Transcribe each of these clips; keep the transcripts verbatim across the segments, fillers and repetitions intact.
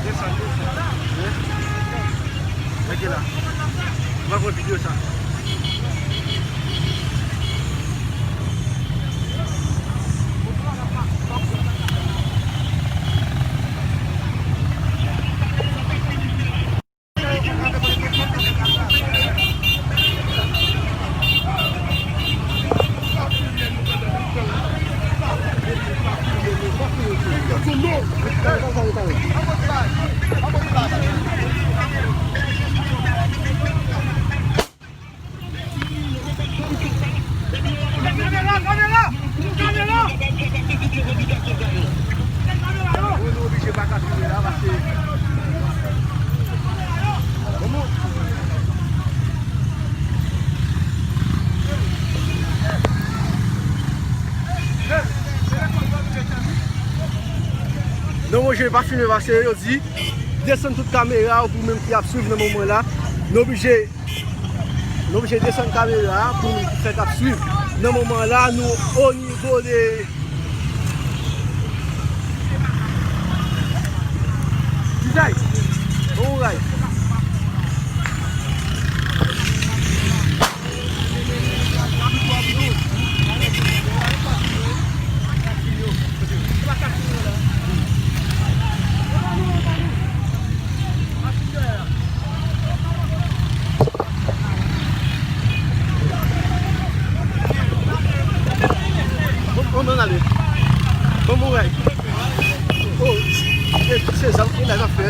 Desann, desann. Gade la. Mwen pran videyo sa. Non, mwen, je pa filme paske yo di desann tout kamera pou menm ki ap swiv nan moman la. Nou oblije Nou oblije desann kamera a pou fè k ap swiv. Nan moman la, nou o nivo de Dizay. Bon bagay. Bon, bon, bon, ale. Bon, bon, bagay. Oh, e, se zam ki la zafè.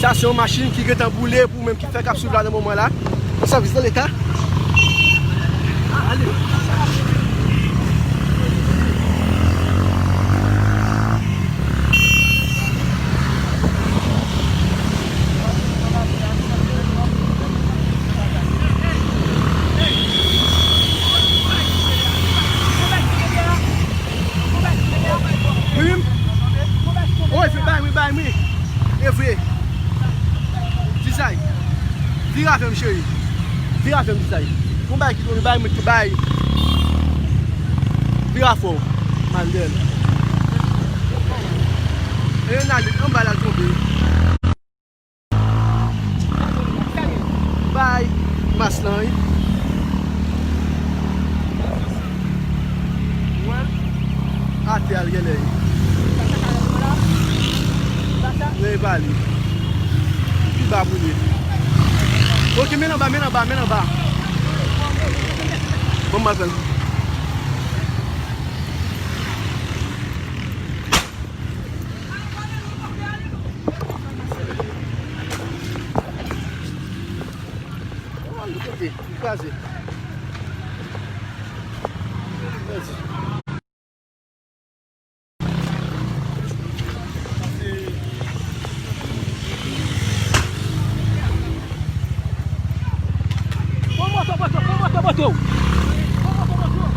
Sa se yon machin ki gentan boule pou menm ki fè k ap swiv la nan moman la. Sèvis de Leta. Ah, ale. Wi, wi. Wi, bay mwen, bay mwen. E vre. Dizay. Vire avè m, cheri. Vire avè m, Dizay. Gon bagay ki tonbe, bay mwen, bay. Vire avè w. Mandèl. E yon nèg anba la tonbe. Bay mas lan, wi. Atè a l genlè ye. Wi, e pa li. Pi ba pou li. Ok, men anba, men anba, men anba. Bon, m al pran l. Oh, li kote, li kraze. Vas-y. Pran moto, moto, pran moto, moto. Pran moto, moto.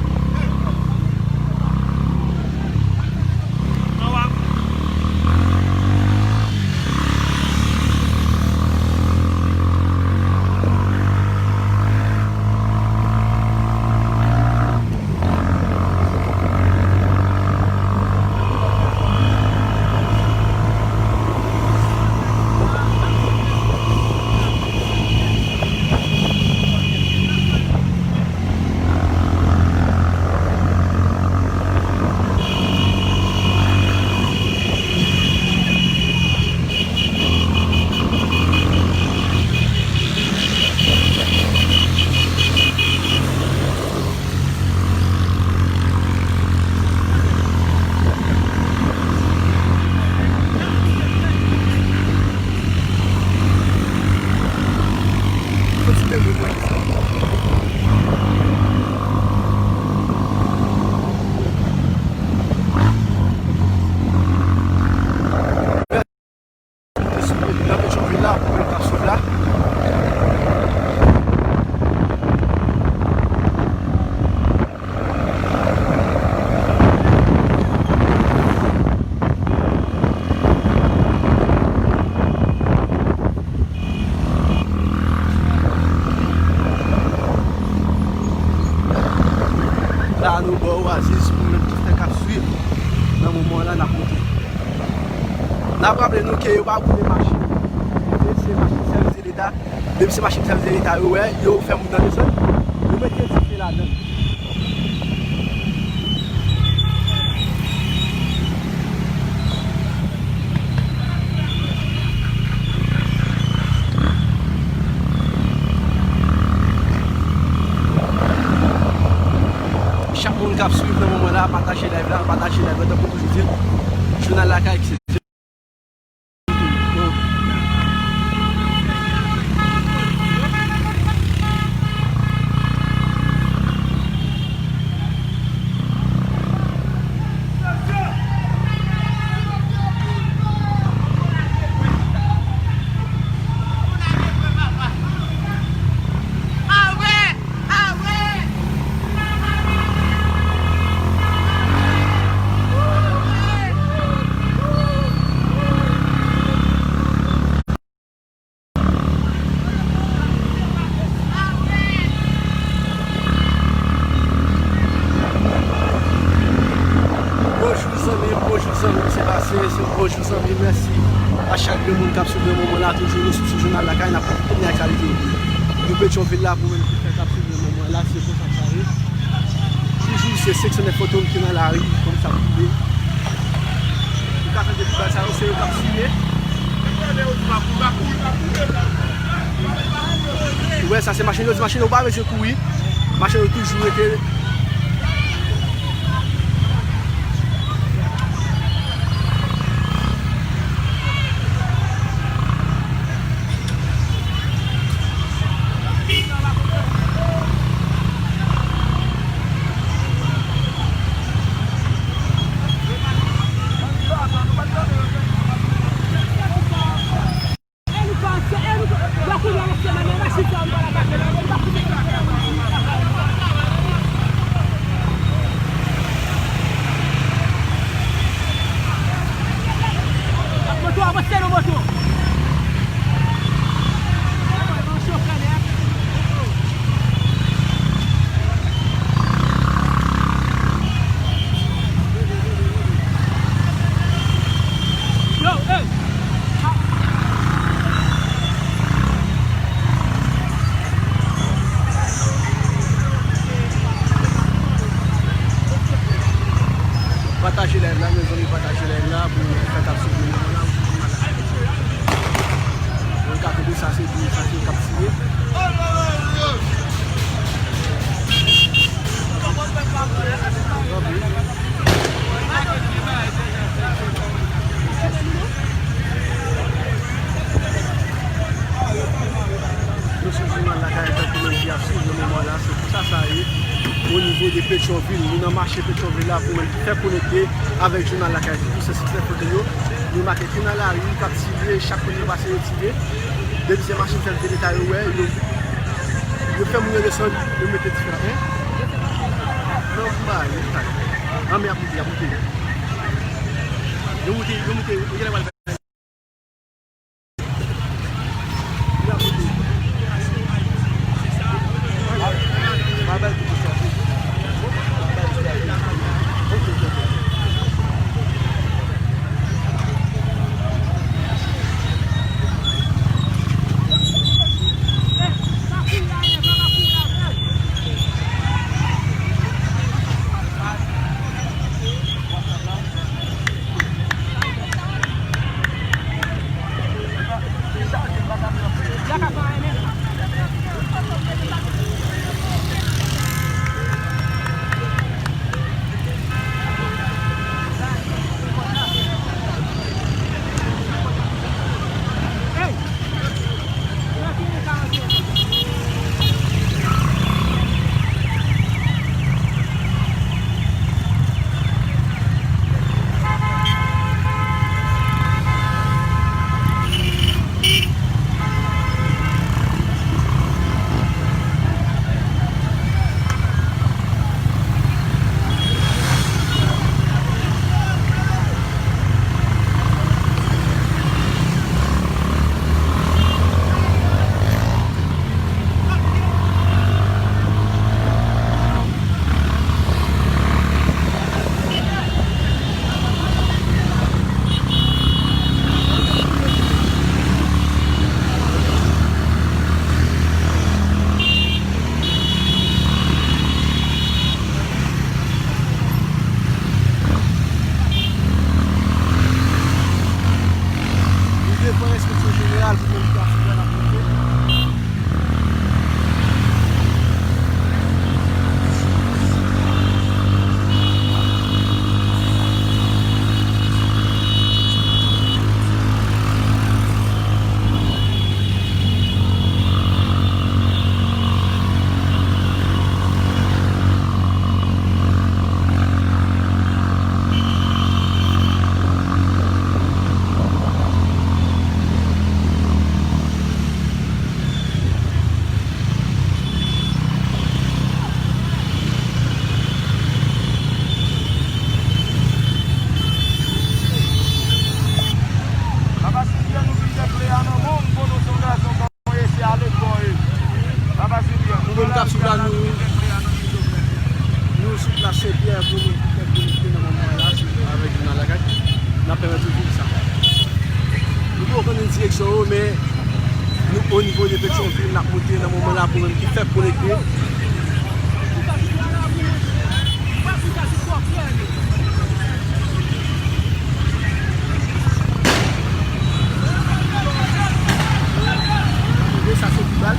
Pou nou menm ki fè k ap swiv nan moman an la, n ap monte. N ap raple nou ke yo pa boule machin. Depi se machin sèvis de Leta, depi se machin sèvis de Leta yo wè, yo fè moun nan desann, yo mete dife ladan l. Chak moun k ap swiv nan moman la, pataje live la, pataje live la, tankou m toujou di l, Jounal Lakay, se Bonjou zanmi m, bonjou zanmi m, se pase, se bonjou zanmi m, mèsi a chak de moun k ap swiv nan moman la, toujou nou sou Jounal Lakay, n ap kontinye aktyalite nou Petyonvil la pou menm ki fè k ap swiv nan moman la, se konsa sa ye. Toujou se senk san nèf Fantòm ki nan lari, konn sa pou ye. Ou ka tande pi bal sa yo, se yo k ap siye. Ou wè, sa se machin yo, di machin yo pa bezwen kouri. Machin yo toujou rete. Pataje live la, mezanmi, pataje live la pou fè k ap swiv nou nan moman la. Mwen ka tande sa se, sa se k ap siye. Nou sou Jounal Lakay, tankou menm ki ap swiv nan moman la, se konsa sa ye. O nivo de Petyonvil, nou nan mache Petyonvil la pou menm ki fè konekte avèk Jounal Lakay. Tout se sit fè foto yo. Nou make tou nan lari, k ap tire, chak kote yo pase yo tire. Depi se machin sèvis de Leta yo wè, yo, yo fè moun yo desann, yo mete dife ladan. Non, m ba yo kay. Anmè ap moute, ap moute. Yo moute, yo moute, yo genlè pral fè. O nivo de Petyonvil, n ap monte nan moman la pou menm ki fèk konekte. Sa se pi bal.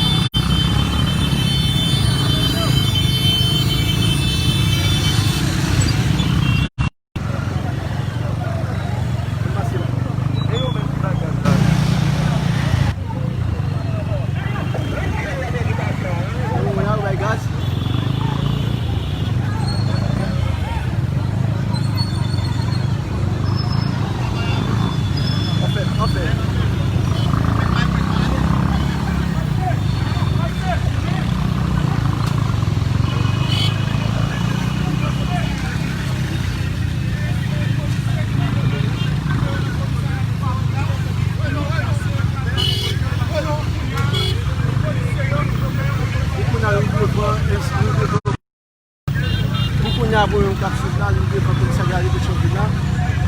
Pou kounye a, pou moun k ap swiv la, nou devan komisarya de Petyonvil la.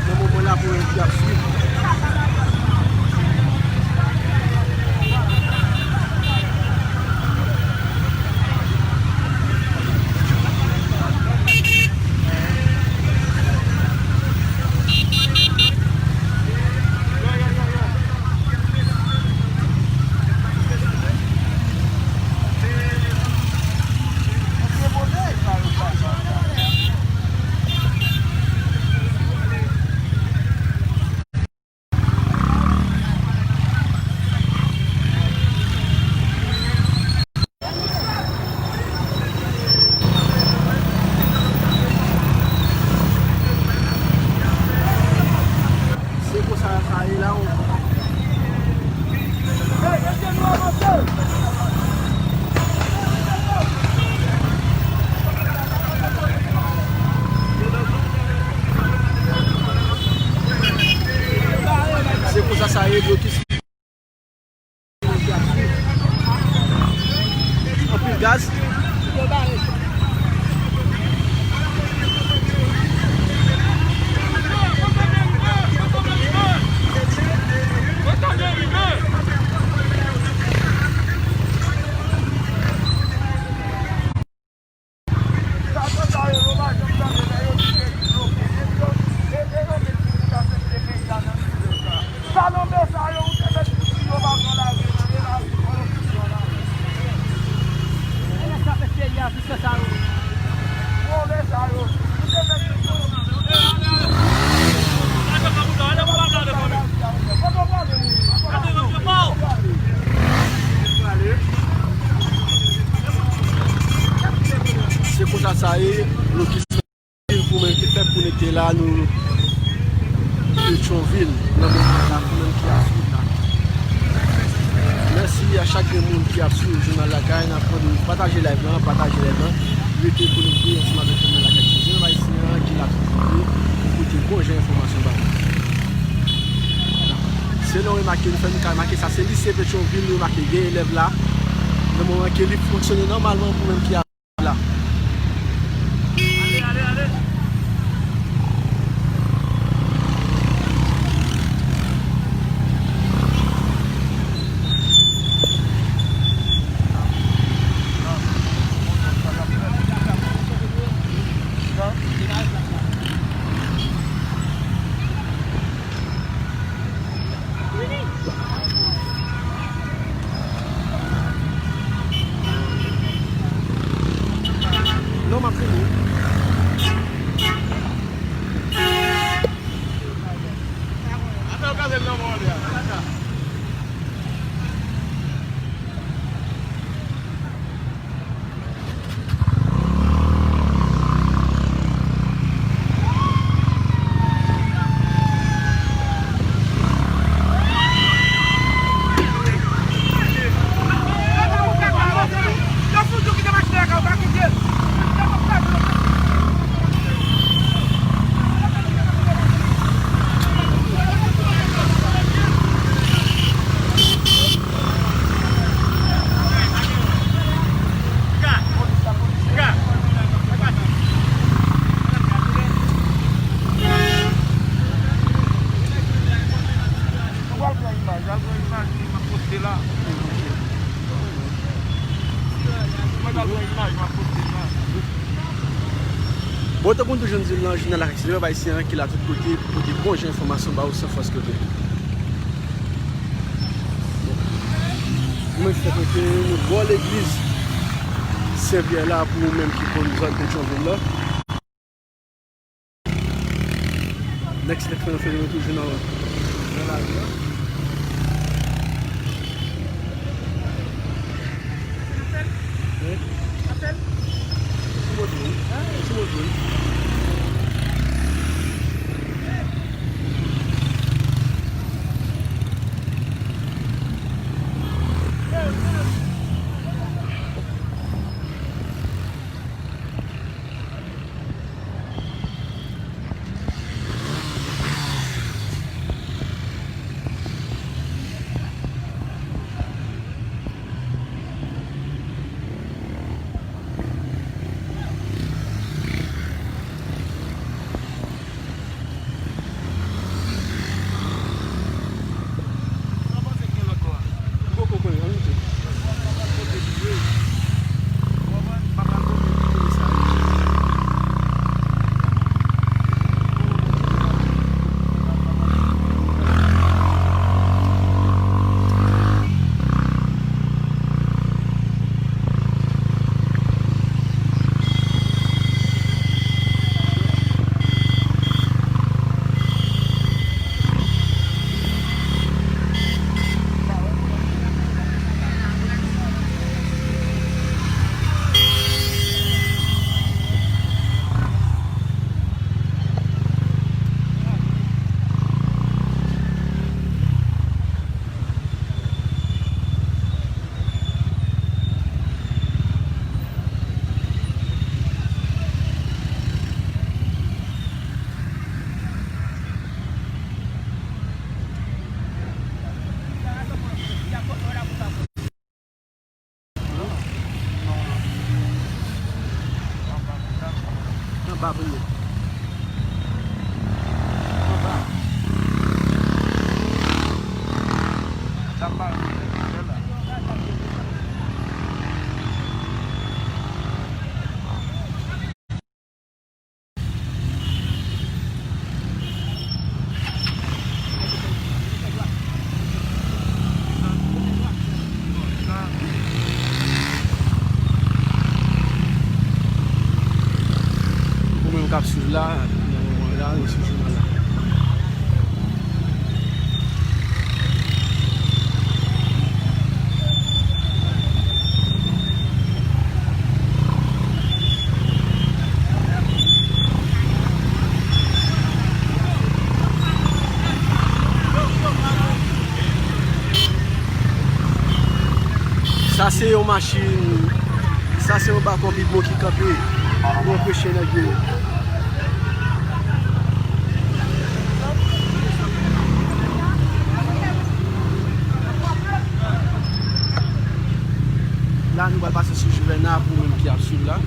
Nan moman la, pou moun ki ap swiv. Se konsa sa ye la, w. Se konsa sa ye, blokis. Anpil gaz. Sa lanmè sa yo, ou te mèt fouti yo pa pran lari nan, e lari pran yo fouti yo la. E lè sa fè peyi a, jis fè sa yo. Move sa yo, ou te mèt fouti yo. Se konsa sa ye, blokis. Pou moun ki fèk konekte la, nou Petyonvil, nan moman la, pou moun ki ap swiv la. Mèsi a chak grenn moun ki ap swiv Jounal Lakay. N ap mande w pataje live lan, pataje live lan. Rete konekte ansanm avèk Jounal Lakay T V. Jounal Ayisyen an ki la pou pote bon jan enfòmasyon ba nou. Se lè w remake, nou fè nou ka remake sa, se lise Petyonvil, nou remake gen elèv la. Nan moman ke li fonksyone nòmalman pou moun ki ap la. Tankou nou toujou di l lan, jounal Aksidè, pèp ayisyen an ki la tout kote pou pote bon jan enfòmasyon ba ou san fòs kote. Bon. Nou menm fè kote nou bò legliz Sen Pyè la pou ou menm ki konn zòn Petyonvil la. Next, next, nou fè nou toujou nan, nan lari a. Wi. Sou moto, wi. Sou moto, wi. Anba pou nou. Anba. Ou menm k ap swiv la, nan moman la, nou sou jouman la. Sa se yon machin, sa se yon bakò bidon ki kanpe pou anpeche nèg yo. La, nou pral pase sou Juvena pou moun ki ap swiv la.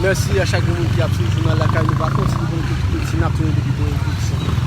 Mèsi a chak moun ki ap swiv jounal Lakay Nou. Pa kontinye konekte tout peti, n ap tounen depi premye peti.